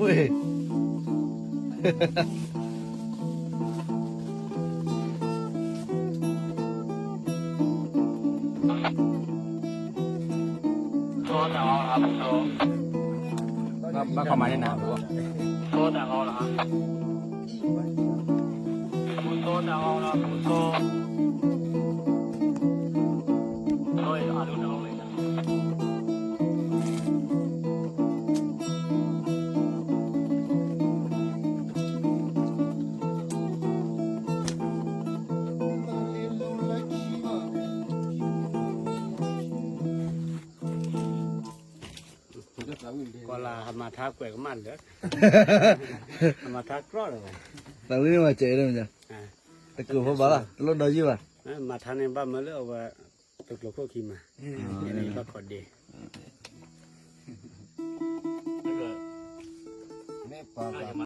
ເວີຍ ມາ ມາເຂົ້າມາໃນໜ້າບໍ່? ກໍລາຫາມາທາກວຍກັບມັນເດີ ຫາມາທາກຣອດເລີຍ. ຕາງນີ້ວ່າເຈເດີມັນຈະ ອ່າ ຕະກູພວກບາລະ ລົດດອຍຢູ່ວ່າ ມາທາງນີ້ບາມາເລີຍວ່າ ຕົກລົງໂຄຄີມາ ເອີ ນີ້ບັກຂອດເດ.